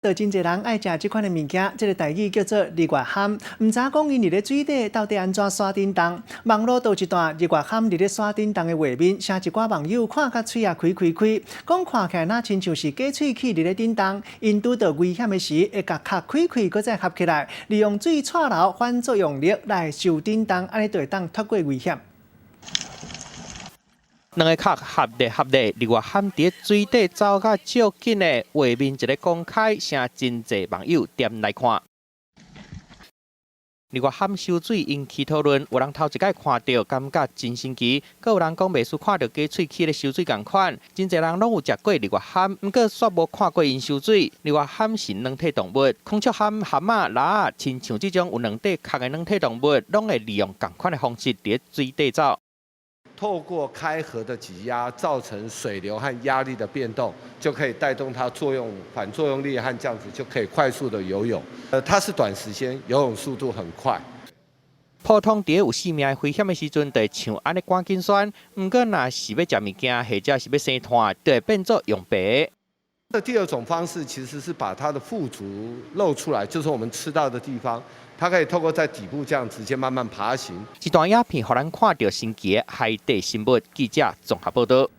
就真濟人愛食這款的物件，這個台語叫做日月蚶。毋知影講𪜶佇咧水底到底按怎徙振動？網路都有一段日月蚶佇咧徙振動的畫面，啥一寡網友看甲喙仔開開開，講看起來若親像是假喙齒佇咧振動。𪜶拄著危險的時，會共殼開開，閣再合起來，利用水掣流反作用力來受振動，按呢就會當脫過危險。兩个殼合咧合咧，日月蚶佇水底走甲足緊的畫面，一个公開，啥真濟網友點來看。日月蚶泅水引起討論，有人頭一擺看著，感覺真神奇；閣有人講袂輸看著假喙齒咧泅水仝款。真濟人攏有食過日月蚶，毋過煞無看過𪜶泅水。日月蚶是軟體動物，孔雀蚶、蚶仔、螺仔，親像這種有兩塊殼的軟體動物，攏會利用仝款的方式佇水底走。透過開合的擠壓，造成水流和壓力的變動，就可以帶動它作用反作用力和這樣子就可以快速的游泳。它是短時間游泳速度很快。普通佇有性命危險的時陣，就會像按呢趕緊跣。毋過若是欲食物件，或者是欲生湠，就會變做用爬。這第二種方式其實是把它的腹足露出來，就是我們吃到的地方。它可以透過在底部這樣直接慢慢爬行。這段影片予咱看著神奇的海底生物。記者綜合報導。